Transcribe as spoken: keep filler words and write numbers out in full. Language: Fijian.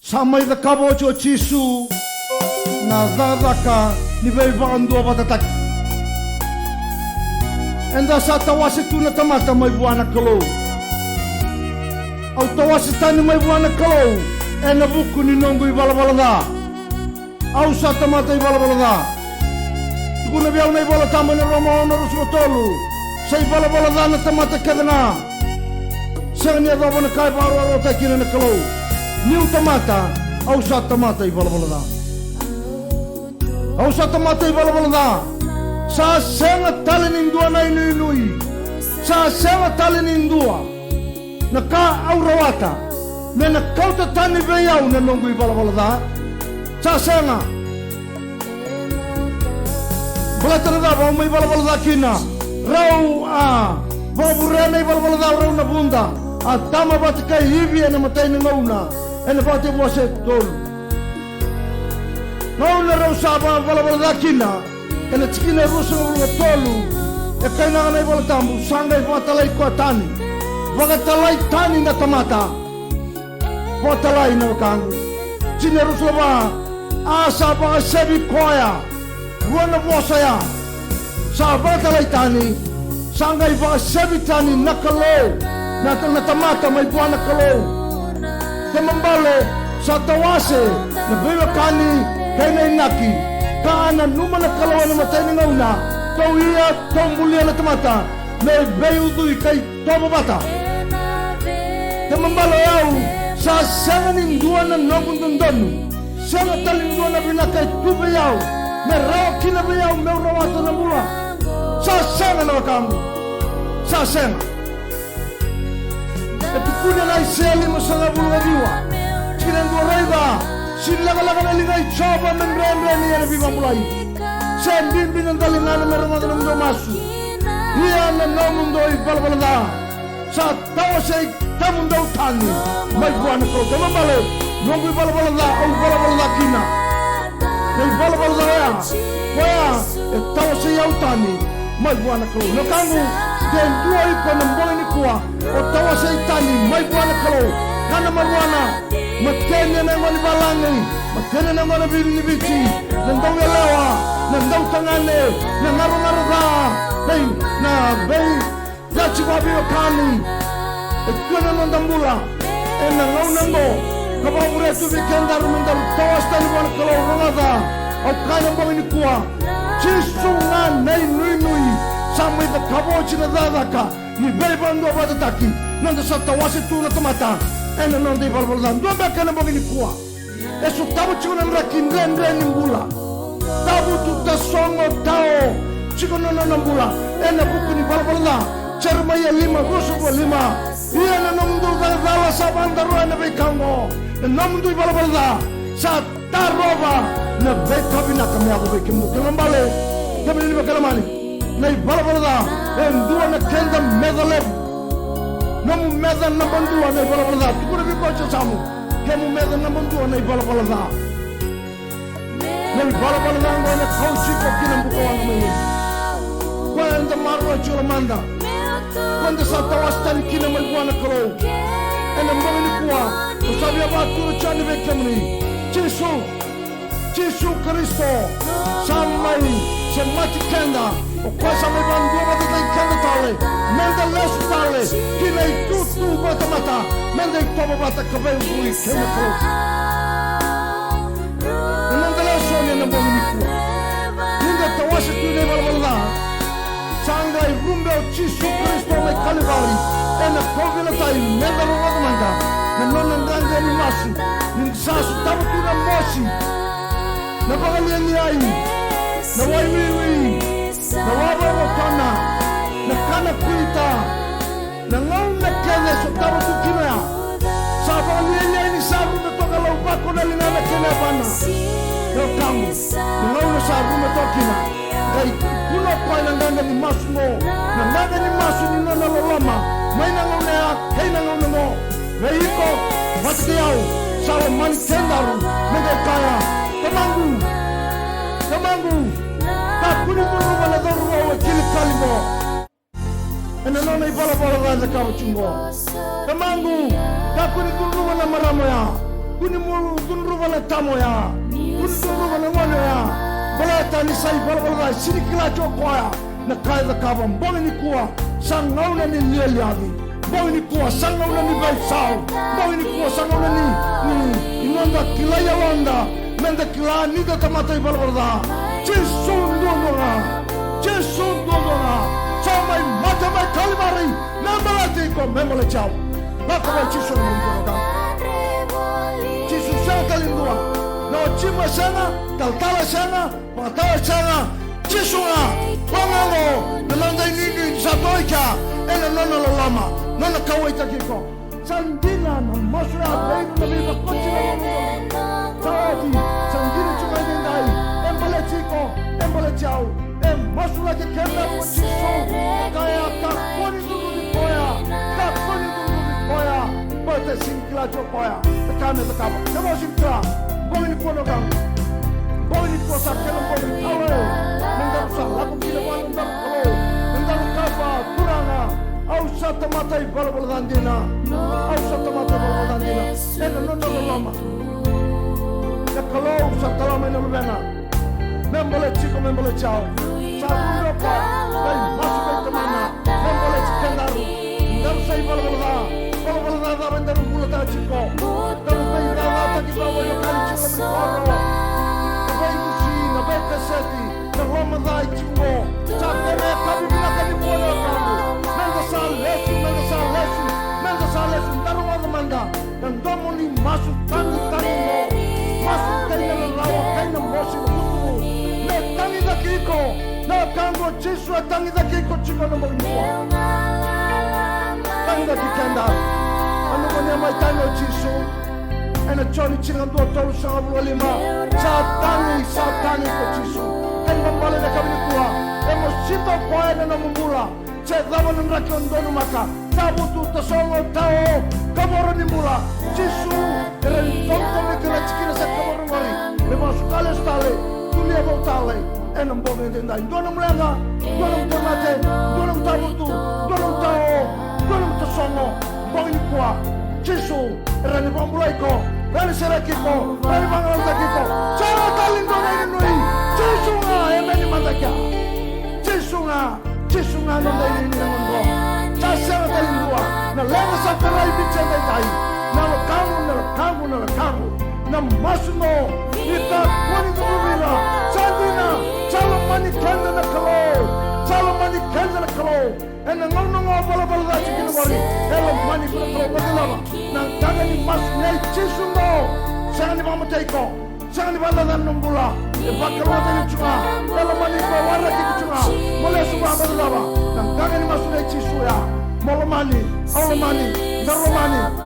Sa mai cakava oti o Jisu na cakacaka ni veivakaduavatataki. Eda sa tawase tu na tamata mai vua na Kalou. Au tawase tani mai vua na Kalou ena vuku ni noqu ivalavala ca. Au sa tamata ivalavala ca. Tukuna vei au na iVola Tabu ena Roma ono ruasagavulu ka tolu, sa ivalavala ca na tamata kece ga. Sega ni yacova na ka e vakarokorokotaki kina na Kalou. Niu tamata, au sa tamata ivalavala ca. Au sa tamata ivalavala ca. Sa sega tale ni dua na inuinui. Sa sega tale ni dua na ka au rawata me na kauta tani vei au na noqu ivalavala ca. Sa sega. Baleta na cava au mai valavala ca kina? Rau a vakavurea na ivalavala ca o rau na vuda, Atama vata kei Ivi ena imatai ni gauna, ena Vakatekivu wase tolu. Gauna rau sa vakavalavala ca kina, ena tikina e ruasagavulu ka tolu, e kainaka na iVola Tabu, sa qai vakatalai koya tani. Vakatalai tani na tamata. Vakatalai na wekaqu. Tikina e ruasagavulu ka va, a sa vakasevi koya. Rua na vosa ya. Sa vakatalai tani, sa qai vakasevi tani na Kalou, na, na tamata mai vua na Kalou. Kena ibalebale, sa tawase na veiwekani kei na inaki, ka a nanuma na Kalou ena imatai ni gauna, tou ia, tou bulia na tamata me veiucui kei tovo vata. Kena ibalebale o yau, sa sega ni dua na noqu dodonu, sega tale ni dua na vinaka e tu vei au me rawa kina vei au meu rawata na bula. Sa sega na wekaqu. Sa sega. E tukuna na Aisea limasagavulu ka ciwa, tikina e dua: Raica, sa lekaleka na liga i Jiova me dredre ni na veivakabulai, se bibi na daligana me rogoca na nomudou masu. Ia na nomudou ivalavala ca sa tawasei kemudou tani mai vua na Kalou. Kena ibalebale, noqu ivalavala ca au valavala ca kina. Na ivalavala ca oya, oya e tawasei au tani mai vua na Kalou. Na wekaqu, de dua iko na bogi nikua o tawasei tani mai vua na Kalou. Kana marijuana, mateni ena yaqona ni valagi, mateni ena yaqona ni Viti, na dauyalewa, na dautagane, na garogaro ca, na, na vei, na tiko veiwekani e tu ena noda bula ena gauna oqo. Ka vakavurea tu vei kedaru me daru tawase tani vua na Kalou. Rogoca, au kaya na bogi nikua, Jisu ga na inuinui sa mai cakava oti na cakacaka ni veivakaduavatataki. Noda sa tawase tu na tamata ena noda ivalavala ca. Dua beka ena bogi nikua e sotava tiko na draki dredre ni bula. Tavutu, tasogo, tao tiko na nona bula ena vuku ni valavala ca. Jeremaia lima, ruasagavulu ka lima. Ia na nomudou cala sa vakadaroya na veika oqo, na nomudou ivalavala ca sa tarova na veika vinaka me yaco vei kemudou. Kena ibalebale, kemuni na veiwekani lomani, na ivalavala ca e dua na keda meca levu. Nomu meca naba dua na ivalavala ca. Tukuna vei koya e yasamu, kemu meca naba dua na ivalavala ca. Na ivalavala ca oqo ena kausi iko ki na bukawaqa mai wai. Koya eda maroroya tiko, lomada. Koya eda sa tawase tani kina mai vua na Kalou. Ena bogi nikua, au sa via vakatura tiko yani vei kemuni. Jisu, Jisu Karisito sa mai semati keda. O koya sa mai vakaduavatataki keda tale, meda lesu tale ki na itutu vakatamata, meda itovo vata ka veiucui kei na Kalou. Na noda lesoni ena bogi nikua, ni da tawase tu na ivalavala ca, sa qai rube o Jisu Karisito mai Kalivari ena kauveilatai, meda rogoca mada na nona qaqa ni masu, ni sa sotava tu na mosi, na vakalialiai, na wai wiwi, na wavakavotona, na kana kuita, na gauna kece e sotava tu kina ya. Sa vakalialiai ni sa rube toka lauvako na ligana kei na yavana. Io, tabu na gauna sa rube toka kina. Qai tukuna o koya na qaqa ni masu oqo, na qaqa ni masu ni nona loloma mai na gauna ya kei na gauna oqo. Vei iko vata kei au sa lomani kedaru, me qai kaya: Tamaqu, Tamaqu, kakua ni cudruva na cauravou e kilikali qo. Ena nona ivalavala ca e cakava tiko qo. Tamaqu, kakua ni cudruva na marama oya. Kua ni mo cudruva na tama oya. Kua ni cudruva na gone oya. Baleta ni sa ivalavala ca, e sega ni kila tiko o koya na ka e cakava. Bogi nikua sa gauna ni lialiaci. Bogi nikua sa gauna ni veisau. Bogi nikua sa gauna ni, ni, ni noda kilai yaloda. Meda kila ni da tamata ivalavala ca. Jisu duadua ga. Jisu duadua ga. Sa mai mate mai Kalivari me baleti iko, me baleti au. Lako vei Jisu na nomu bula. Jisu sega tale ni dua. Na watimu e sega, talatala e sega, vakatawa e sega. Jisu ga. Vaqo na noda inuinui sa toka ena nona loloma, nona kauwaitaki iko. Sa dina na masu ya, vei ira na veivakoti na loloma. Sa oti, sa dina tiko ga edaidai. E baleti iko, e baleti au. E masulaki keda ko Jisu. Kaya kakua ni cudruvi koya. Kakua ni cudruvi koya. Baleta e sega ni kila tiko o koya na ka me cakava. Na vosa ni kila. Bogi nikua na wekaqu. Bogi nikua sa kena bogi ni Kalou. Me daru sa lako kina vua na nodaru Kalou. Me daru kaya vua, Turaga, au sa tamata ivalavala ca dina. Au sa tamata ivalavala ca dina. Ena nona loloma na Kalou sa tala mai na Luvena. Me baleti iko, me baleti au. Sa rui o koya, qai masu vei Tamana. Me baleti kedaru. Daru sa ivalavala ca. Valavala ca cava edaru bulataka tiko? Daru veicacataki vakaveiwekani tiko mai koro. Na veidusi, na veikaseti, na loma ca e tiko. Sa kena yakavi vinaka nikua na wekaqu. Meda sa lesu, meda sa lesu, meda sa lesu. Daru rogoca mada. Na domo ni masu tagitagi mo. Masu kei na rarawa, kei na mosi, na vutugu. Me tagicaki iko. Na wekaqu, o Jisu e tagicaki iko tiko na bogi nikua. Tagicaki keda. A nomuni a mai tagi o Jisu. Ena Joni tinikadua, tolusagavulu ka lima. Sa tagi, sa tagi ko Jisu. Kena ibalebale na yakavi nikua. E mosita o koya ena nomu bula. Se cava na draki o donumaka, tavutu, tasogo, tao, kavoro ni bula. Jisu e rawa ni tautauvata na tikina sa kavoro qori. Me vakasuka lesu tale, tulia vou tale. Ena bogi edaidai. Dua nomu leqa, dua nomu tauvimate, dua nomu tavutu, dua nomu tao, dua nomu tasogo. Bogi nikua, Jisu e rawa ni vakabulai iko. Rawa ni sereki iko, rawa ni vagalalataki iko. Sega tale ni dua na inuinui. Jisu ga, emeni mada kea. Jisu ga. Jisu ga na noda inuinui na gauna oqo. Sa sega tale ni dua. Na leqa sa tarai Viti edaidai. Na wekaqu, na wekaqu, na wekaqu. Na masu mo. Ni kakua ni cudruvi ira. Sa dina. Sa lomani keda na Kalou. Sa lomani keda na Kalou. Ena gauna oqo valavala ca tiko kina qori. E lomani iko na Kalou. Vacilava. Na qaqa ni masu nei Jisu oqo. Sega ni vakamatei iko. Sega ni vakacacana na bula. E vakalougatataki iko tiko ga. E lomani iko, e waraki iko tiko ga. Mo lesu vua, mo cakava. Na qaqa ni masu nei Jisu ya. Mo lomani, au lomani, daru lomani.